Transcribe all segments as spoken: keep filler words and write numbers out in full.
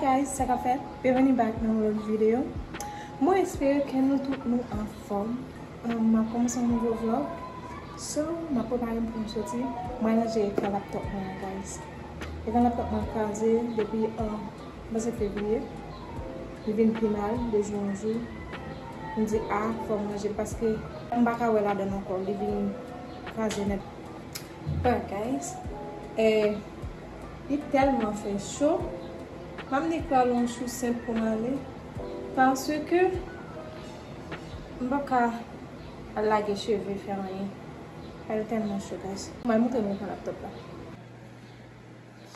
Guys, sa k ap fèt? Byenveni back nan yon lòt videyo. Mwen espere ke nou tout nou anfòm. Um, m ap kòmanse yon nouvo vlog. So, m ap prepare m pou m soti. Mwen ranje ekran laptop mwen an, guys. Ekran laptop mwen kraze depi, um, m panse fevriye. Li vin pi mal de jou an jou. M di, ah, fò m ranje l paske m pa ka wè ladan l ankò. Li vin kraze nèt. But guys, eh, li tèlman fè cho. M ap nik pral yon chou senp pou m ale. Paske m p ap ka al lage cheve, fè anyen. Li tèlman cho, guys. M al montre nou ekran laptop la.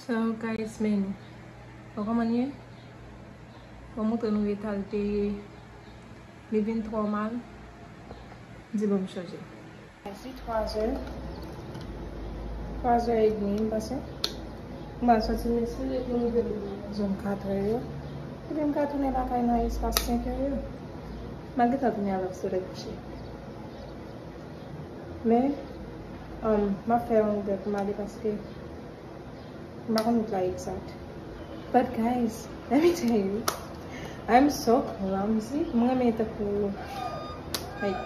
So, guys, men, bon, kòman l ye? Bon, montre nou eta l te ye. Li vin twò mal. Di bon, m chanje. Li twa zè. Twa zè edmi, m panse. M al soti, men si nou rive zòn kat è yo, ebyen m ka tounen lakay nan espas senk è yo. M al gentan tounen avan solèy kouche. Men, um, m ap fè yon lide pou m ale paske m pa konn wout la egzak. But guys, let me tell you, I'm so clumsy. Mwen renmen tankou, like,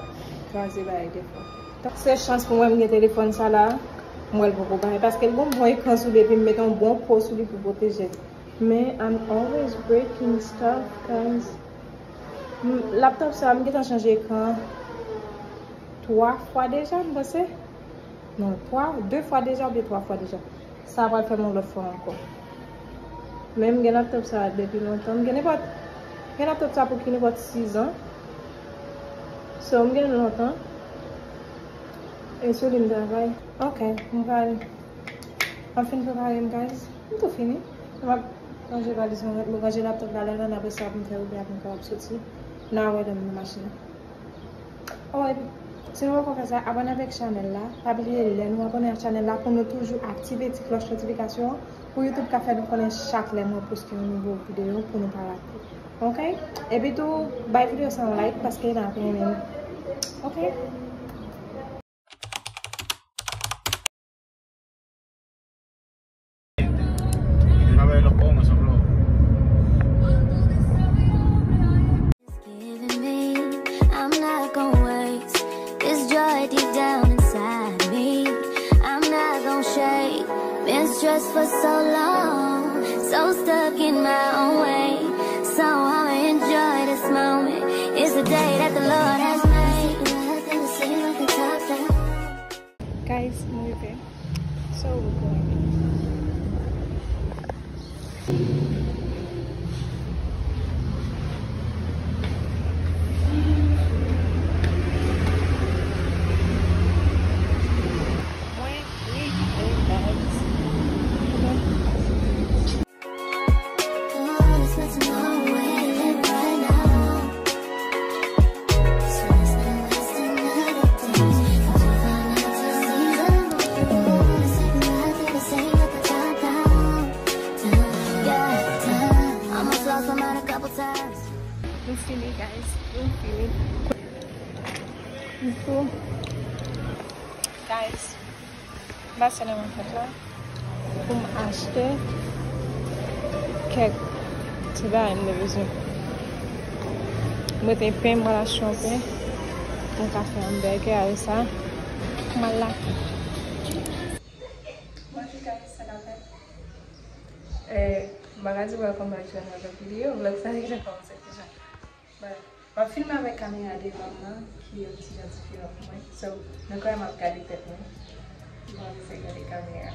kraze bagay defwa. Se chans pou mwen m gen telefòn sa la, m wè l poko bay. Paske l gon bon ekran sou li, epi m mete yon bon po sou li pou pwoteje l. Men, I'm always breaking stuff, guys. M, laptop sa, m gentan chanje ekran twa fwa deja, m panse. Non, twa, de fwa deja oubyen twa fwa deja. Sa pral fè m yon lòt fwa ankò. Men m gen laptop sa depi lontan. M gen nenpòt, gen laptop sa pou ki nenpòt sis an. So, m gen l lontan. E sou li m travay. Ok, m pral, m ap fin prepare m, guys. M tou fini. M ap ranje valiz mwen, m ranje laptop la, lè nan apre sa pou m fè oubyen pou m kapab soti. N a wè lè m nan machin nan. Oh, epi, si nou poko fè sa, abòne avèk chanèl la. Pa bliye, lè nou abòne ak chanèl la, pou nou toujou aktive ti klòch notifikasyon an, pou YouTube ka fè nou konnen chak lè mwen poste yon nouvo videyo pou nou pa rate. Ok? Epi tou, bay videyo sa yon like, paske n ap renmen l. Ok? It's giving me, I'm not gonna waste this joy deep down inside me. I'm not gonna shake. Been stressed for so long, so stuck in my own way. So I'ma enjoy this moment. It's the day that the Lord has made. Guys, m rive. So, we going. Mwen rive, guys. Nou fini, guys. Nou fini. Guys, m pase nan makèt la pou m achte kèk ti bagay m te bezwen. M rete pen, m pral achte yon pen pou m ka fè anbègè avè sa. M al lakay. Bonjou guys, sa k ap fèt? Eh, m pa ka di welcome back to another video. Vlog sa deja kòmanse deja. But, m ap filme avèk kamera devan m nan, ki yon ti jan diferan pou mwen. So, nou kwè m ap gade tèt mwen. M ap eseye gade kamera.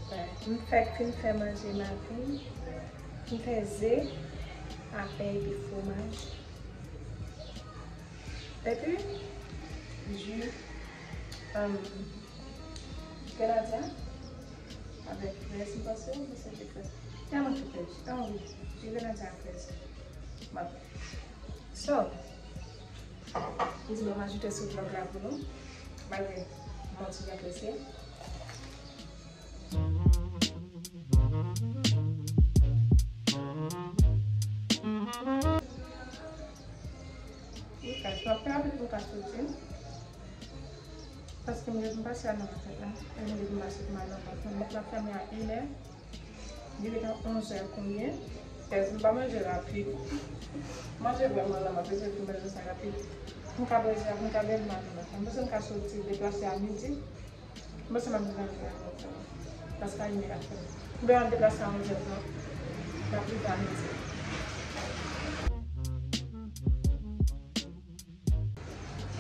But, m fèk fin fè manje maten. M fè ze, avè epi fwomaj. Epi, ji, um, grenadya. Avèk frèz, m panse, m panse se frèz. Tèlman ki frèz. Ah wi, ji grenadya ak frèz. Bon. So, m di bon, m ajoute sou vlog la pou nou. Malgre m on ti jan prese. Wi, guys, m ap fè rapid pou m ka soti. Paske m ret m pase a nan makèt la. E m ret m pase pou m al nan pòt la. Makèt la fèmen a inè. Li gentan onzè konbyen? Guys, m pa manje rapid. Manje vrèman la, m ap eseye pou manje sa rapid. M ka bwè ji a, m ka bwè maten la. M panse m ka soti deplase a midi. M panse m ap vin nan midi a. Paske a inè ap fè. M bezwen deplase a onzè trant. M ap rive a midi.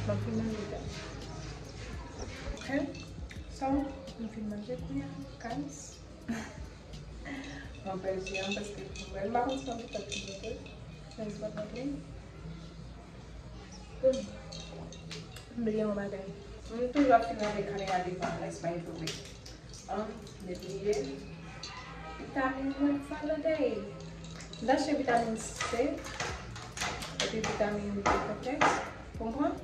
M ap fin manje, guys. Ok? So, m fin manje kounye a, guys. Mwen pèdi an paske mwen pa konn si mwen te fè pi byen. Mwen se pa konn. M bliye yon bagay. M toujou ap fini avèk kare a devan, guys, by the way. An, m te bliye vitamin mwen for the day. M t achte vitamin C epi vitamin B konplèks. Konprann?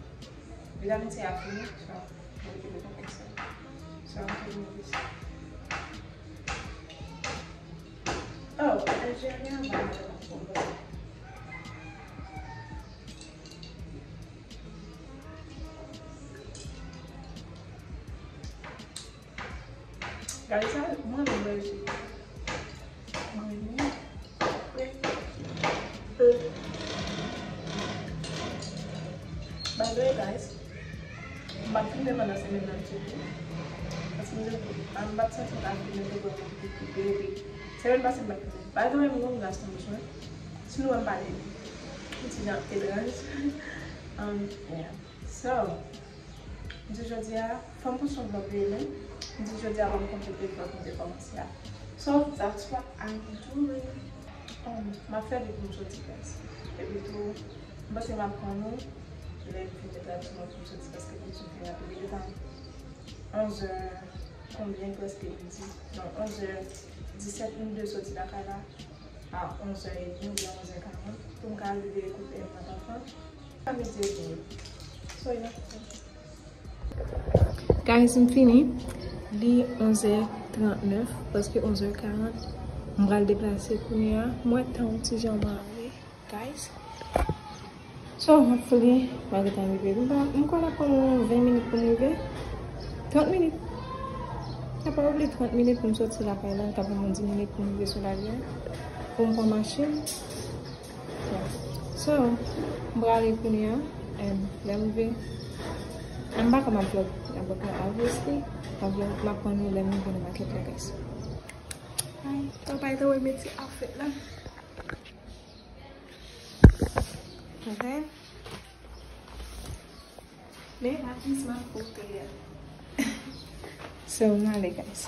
Vitamin C a fini, so, mwen te bezwen fè sa. So, mwen te vin plis. Oh, Algeria, mwen te konprann. Gade sa, mwen renmen bwè ji. Mwen renmen bwè ji. By the way, guys, m ap filme pandan semèn nan tou. Paske m di nou, m pa t santi m ta filme tou, pou m te koupe, epi semèn pase m pa t filme. By the way, m gon gaz nan bouch mwen. Si nou wè m pale yon ti jan etranj. Um, yeah. So, m di jodi a, fò m poste yon vlog li menm. M di jodi a, pou m konplete vlog m te kòmanse a. So, that's what I'm doing. Um, m ap fè li pou m soti, guys. Epi tou, m panse m ap pran nou lè m fin met la sou mwen pou m soti, paske pou m soti rapid. Li gentan onzè konbyen, prèske midi. Non, onzè disèt, m dwe soti lakay la a onzè edmi oubyen onzè karant pou m ka rive kote m nan anfan. A midi edmi. So, yeah. Guys, m fini. Li onzè trannèf, prèske onzè karant. M pral deplase kounye a. M wè tan yon ti jan mare, guys. So, hopefully, m a gentan rive. M pa, m kwè l ap pran mwen ven minit pou m rive. Trant minit. Sa pa oubli trant minit pou m soti lakay la, l ka pran mwen dis minit pou m rive sou lari a. Pou m pran machin. Yeah. So, m prale kounye a, and lè m rive, m pa ka m ap vlog, m ap vlog, obviously, m ap vlog, m ap pran nou lè m rive nan makèt la, guys. Bye. So, by the way, mete afè la. Ok? Men, la plis mal pote a. So, m ale, guys.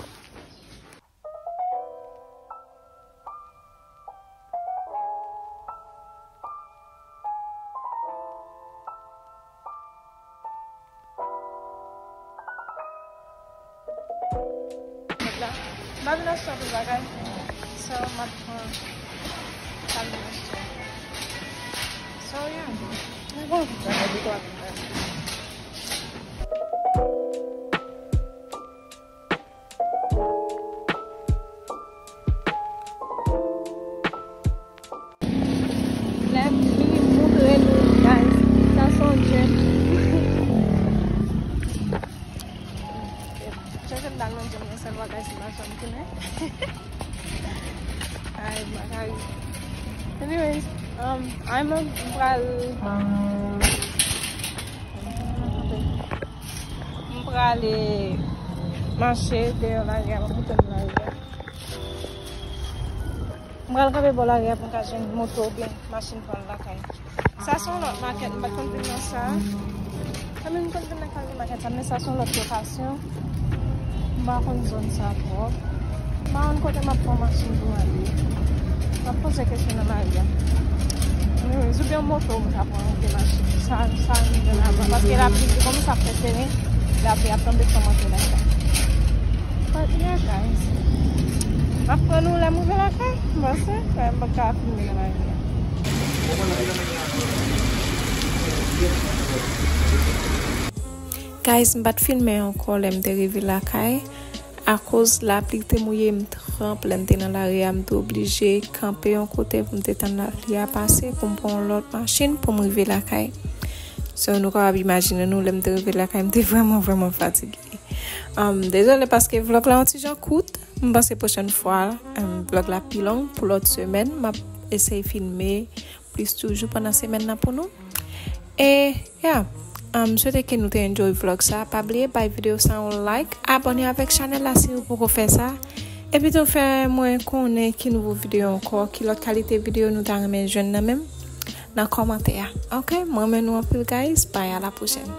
M pa vin achte anpil bagay. So, m ap pran sa m vin achte. So, yeah. Mwen gon anpil bagay pou m achte. Let me montre nou, guys. Sa se yon djèm. Chèche m t al nan djèm nan sèl bagay, se machann tounen. Ay, bagay. Anyways, um, I'm a, m pral, m prale mache deyò lari a, m ap monte nan lari a. M pral kanpe bò lari a pou m ka jwenn moto oubyen machin pou al lakay. Sa se yon lòt makèt, m pa t konn vin nan sa. Sa menm m konn vin nan kalite makèt sa, men sa se yon lòt lokasyon. M pa konn zòn sa twòp. M pa konn kote m ap pran machin pou m ale. M ap poze kesyon nan lari a. Anyways, oubyen yon moto m ka pran, oubyen machin. Sa, sa m gen lavan. Paske lapli, kòm sa ap fè seren, lapli ap tonbe san m antre lakay. But yeah, guys. M ap pran nou lè m rive lakay. M panse, men m pa ka filme nan lari a. Guys, m pa t filme ankò lè m te rive lakay. Akoz lapli te mouye m tranp lè m te nan lari a, m te oblije kanpe yon kote pou m te tann lapli a pase pou m pran yon lòt machin pou m rive lakay. So, nou kapab imajine nou, lè m te rive lakay, m te vrèman, vrèman fatige. Um, dezole paske vlòg la yon ti jan kout, M panse pwochèn fwa, um, vlog la pi long pou lòt semèn. M ap eseye filme plis toujou pandan semèn nan pou nou. E, yeah, um, m swete ke nou te enjoy vlog sa. Pa bliye bay videyo sa yon like, abòne avèk chanèl la si ou poko fè sa. Epi tou fè mwen konnen ki nouvo videyo ankò, ki lòt kalite videyo nou ta renmen jwenn nan menm nan kòmantè a. Ok, mwen renmen nou anpil guys, bye, a la pwochèn.